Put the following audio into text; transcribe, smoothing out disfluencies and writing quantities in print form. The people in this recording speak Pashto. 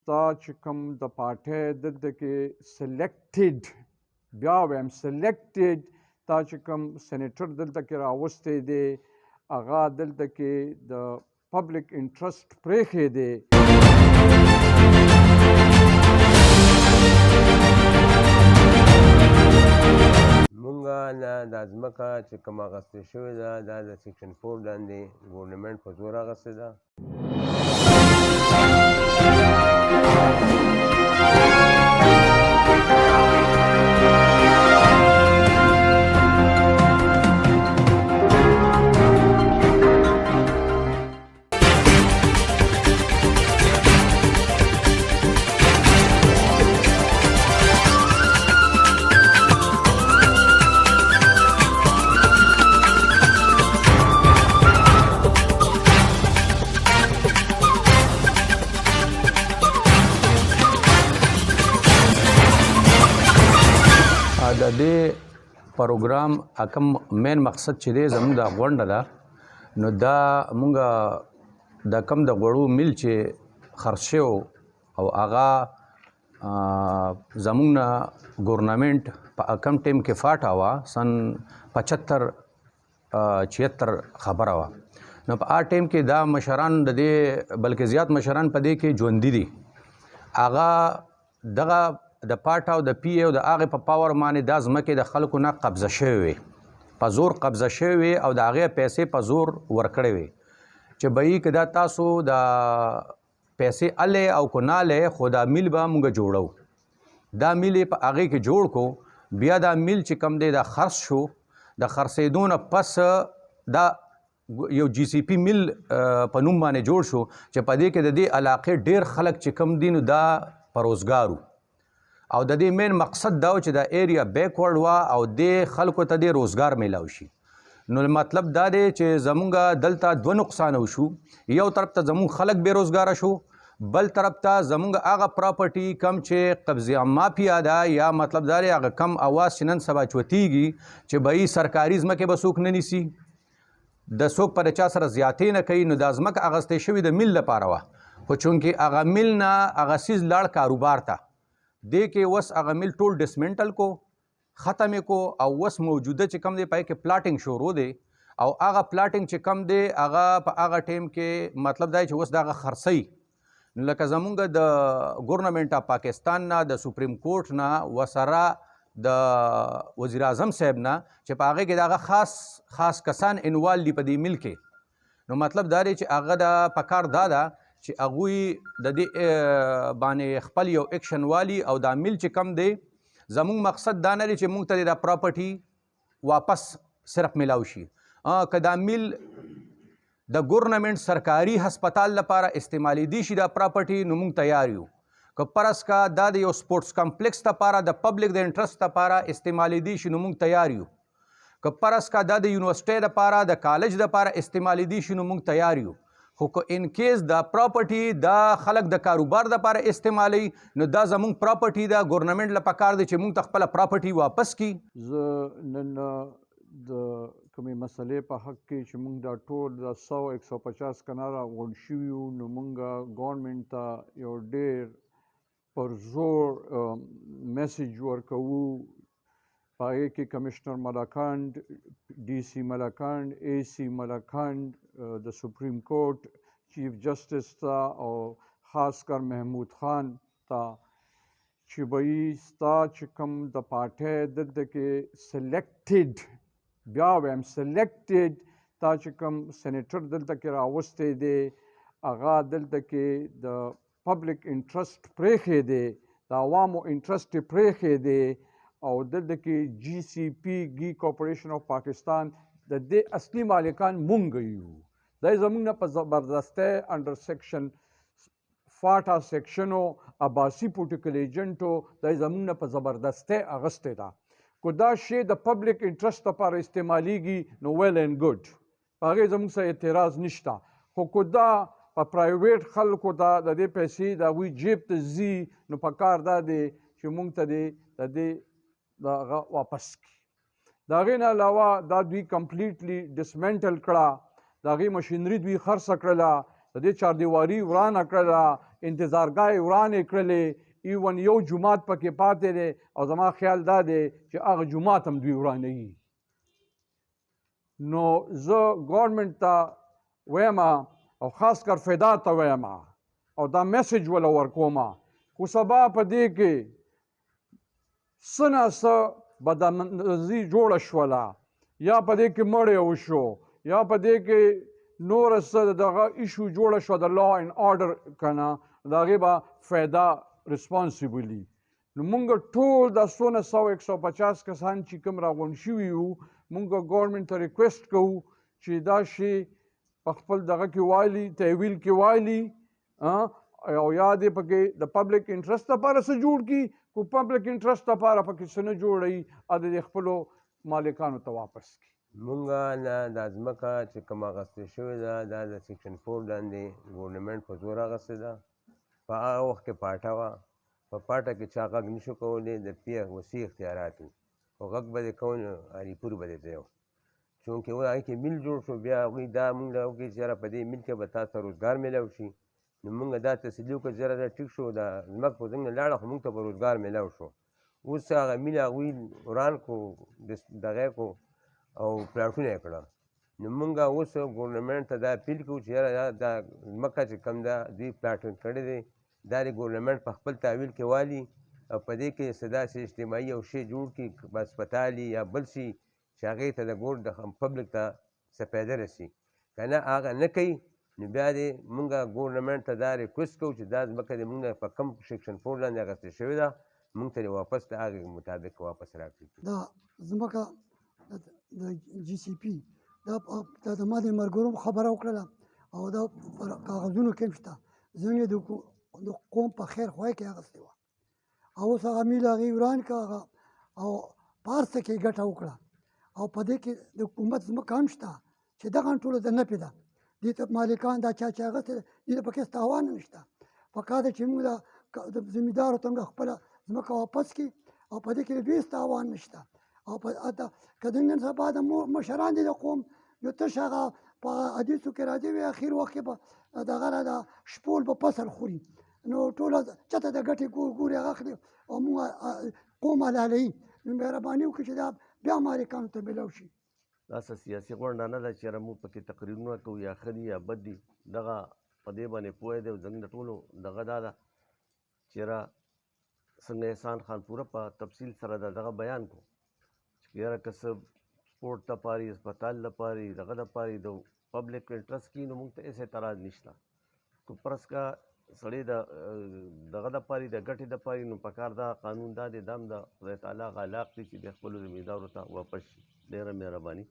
ستا چې کوم د پارټۍ دلته کې سلیکټډ، بیا وایم سلیکټډ، تا چې کوم سېنیټر دلته کې راوستی دی، هغه دلته کې د پبلک انټرسټ پرېښی دی. مونږه نه دا ځمکه چې کومه اخیستل شوې ده، دا د سیکشن 4 لاندې ګورنمنټ په زور اخیستې ده. د دې پروګرام کوم مین مقصد چې دی، زموږ د غونډه ده، نو دا مونږ د کم د غوړو میل چې خرڅ شوی او هغه زمونږ نه ګورنمنټ په کم ټایم کې فاټا وه، سن 75 76 خبره وه، نو په هغه ټایم کې دا مشران د دې، بلکې زیات مشران په دې کې ژوندي دي، هغه دغه د پاټا او د پی او د هغې په پاور باندې دا ځمکې د خلکو نه قبضه شوې وې، په زور قبضه شوې وې او د هغې پیسې په زور ورکړې وې چې به که دا تاسو د پیسې الې او که نه الې، خو دا میل به مونږ جوړو. دا میل یې په هغې کې جوړ کو. بیا دا میل چې کم دی، دا خرڅ شو. د خرڅېدو نه پس دا یو جی سی پی میل په نوم باندې جوړ شو چې په دې کې د دې علاقې ډیر خلک چې کم دي، نو دا په روزګارو او د دې مین مقصد دا و چې دا ایریا بیکورډ وا او دې خلکو ته دې روزګار میلاو شي. نو مطلب دا دی چې زمونږ دلته دوه نقصان وشو. یو طرف ته زمونږ خلک بې روزګاره شو، بل طرف ته زمونږ هغه پراپرټي کم چې قبضه مافیا ده، یا مطلب دا دی هغه کم اواز چې نن سبا چوتیږي چې به سرکاري ځمکې به څوک نه نیسي، د څوک پر چا سره زیاتې نه کوي. نو دا ځمکه اغستې شوې د میل لپاره وه، خو چونکې هغه میل نه هغه څیز لاړ کاروبار ته، دې کې اوس هغه میل ټول ډسمنټل کو، ختم یې کو او اوس موجوده چې کم دی، پای کې پلاټینګ شروع دی او هغه پلاټینګ چې کم دی، هغه په هغه ټیم کې، مطلب دا چې اوس دغه خرڅي. نو لکه زمونږ د ګورنمنټ اف پاکستان نه، د سپریم کورټ نه، وسره د وزیر اعظم صاحب نه چې په هغه کې دغه خاص خاص کسان انوال دي په دې ملک کې، نو مطلب دا دی چې هغه د پکار دا ده چې هغوی د دې باندې خپل یو اکشن والی او دا میل چې کم دی. زمونږ مقصد دا نه دی چې مونږ ته دا پراپرټي واپس صرف ملاو شي. که دا میل د ګورنمنټ سرکاري هسپتال لپاره استعمالېدی شي دا پراپرټي، نو مونږ تیار یو. که پرس کا دا د یو سپورټس کمپلیکس لپاره، د پبلک د انټرست لپاره استعمالېدی شي، نو مونږ تیار یو. که پرس کا دا د یونیورسټۍ لپاره، د کالج لپاره استعمالېدی شي، نو مونږ تیار یو. خو که ان کیس دا پراپرټي دا خلک د کاروبار لپاره استعمالوي، نو دا زمونږ پراپرټي ده. ګورنمنټ له پکار دی چې مونږ ته خپله پراپرټي واپس کړي. زه نن د کومې مسلې په حق کې چې مونږ دا ټول د 100 150 کناره غونډ شوي یو، نو مونږ ګورنمنټ ته یو ډېر پر زور میسج ورکوو. په هغې کې کمشنر ملاکنډ، ډي سي ملاکنډ، ای سي ملاکنډ، د سپریم کورټ چیف جسټس ته او خاص کر محمود خان ته چې به ستا چې کوم د پارټۍ دلته کې سلیکټډ، بیا وایم سلیکټډ، تا چې کوم سېنیټر دلته کې راوستی دی، هغه دلته کې د پبلک انټرسټ پرېښی دی، د عوامو انټرسټ یې پرېښی دی او دلته کې جی سی پی ګي کارپوریشن اف پاکستان د دې اصلي مالکان مونږ یو. دا زمونږ نه په زبردستۍ انډر سیکشن فاټا سیکشنو عباسي پولیټیکل ایجنټو دا زمونږ نه په زبردستۍ اغستې ده. که دا شی د پبلک انټرست لپاره استعمالیږي، نو ویل اینډ ګډ، په هغې زمونږ سره اعتراض نشته. خو که دا په پرایویټ خلکو ته د دې پیسې د هغوی جیب ته ځي، نو په کار دا دی چې مونږ ته دې د دې دغه واپس کړي. د هغې نه علاوه دا دوی کمپلیټلی ډسمنټل کړه، د هغې مشینري دوی خرڅه کړله، د دې چاردیواري ورانه کړله. انتظارګاه یې ورانې کړلې، ایون یو جومات پکې پاتې دی، او زما خیال دا دی چې هغه جومات هم دوی ورانوي. نو زه ګورنمنټ ته وایم او خاص کر فدا ته وایم او دا میسج وله ورکوم، خو سبا په دې کې څه نا څه بدمزي جوړه شوله، یا په دې کې مړی وشو، یا په دې کې نور څه دغه ایشو جوړه شوه د لا اینډ آرډر که نه، د هغې به فایده ریسپانسیبل وي. نو مونږ ټول دا څونه 100 150 کسان چې کوم راغونډ شوي یو، مونږ ګورنمنټ ته ریکویسټ کوو چې دا شی په خپل دغه کې والي، تحویل کې والي، او یا دې پکې د پبلک انټرست لپاره څه جوړ کړي، کو پبلک انټرست لپاره پکې څه نه جوړوي، او د دې خپلو مالکانو ته واپس کړي. مونږ نه دا ځمکه چې کومه اخیستل شوې ده، دا د سیکشن 4 لاندې ګورنمنټ په زور اخیستې ده. په هغه وخت کې پاټه وه، په پاټه کې چا غږ نشو کولی، د پیر وسیع اختیارات وو، خو غږ به دې کو نو هریپور به دې ځای و. چونکې و هغې کې میل جوړ شو، بیا هغوی دا مونږ له وکړي چې یاره په دې میل کې به تاسو ته روزګار میلاو شي. نو مونږ دا تسلي وکړه چې یاره دا ټیک شو، دا ځمکه خو زموږ نه لاړه، خو مونږ ته به روزګار میلاو شو. اوس هغه میل هغوی وران کړو، دغه یې کړو او پلاټونه یې کړه. نو مونږ اوس ګورنمنټ ته دا اپیل کوو چې یاره دا ځمکه چې کوم ده دوی پلاټ کړی دی، دا دې ګورنمنټ په خپل تحویل کې والي او په دې کې څه داسې اجتماعي یو شی جوړ کړي، هسپتال یا بل شي چې هغې ته د ګور د پبلک ته څه فایده رسي. که نه هغه نه کوي نو بیا دې مونږ ګورنمنټ ته دا ریکویسټ کوو چې دا ځمکه دې مونږ په کوم سیکشن 4 لاندې اخیستل شوې ده، مونږ ته دې واپس د هغې مطابق واپس راکړي. دا ځمکه د جي سي پي دا د ما د ملګرو خبره وکړله او دا پر کاغذونو کې هم شته، زموږ د قوم په خیر خوای کې اخیستې وه، او اوس هغه میل هغې وران کړه هغه، او په هر څه کې یې ګټه وکړه. او په دې کې د حکومت ځمکه هم شته چې دغه هم ټوله د نفع ده، دې ته مالکان دا چا چې اخیستې ده دې ته پکې هېڅ تاوان نه شته. پکار ده چې موږ د زمیندارو ته موږ خپله ځمکه واپس کړي، او په دې کې د دوی هېڅ تاوان نشته. او په که د نن سبا د مشران دي د قوم یو تش هغه په حدیثو کې راځي وي اخر وخت کې به دغه را د شپول به فصل خوري، نو ټوله چاته د ګټې ګوري هغه اخلي او موږ قوم حلالوي. نو مهرباني وکړي چې دا بیا مالکانو ته میلاو شي. دا څه سیاسي غونډه نه ده چې یاره موږ پکې تقریرونه کوو یا ښه دي یا بد دي، دغه په دې باندې پوه دی. او زموږ د ټولو دغه دا ده چې یاره څنګه احسان خان پوره په تفصیل سره دا دغه بیان کړو چې یاره که څه سپورټ دپاره وي، هسپتال دپاره وي، دغه دپاره وي، د پبلک انټرسټ کې نو موږ ته هېڅ اعتراض نشته. که فرض که سړی د دغه دپاره وي، د ګټې دپاره وي، نو پکار دا قانون دا دی، دا هم د خدای تعالی هغه علاق دی چې د خپلو زمیندارو ته واپس شي. ډېره مهرباني.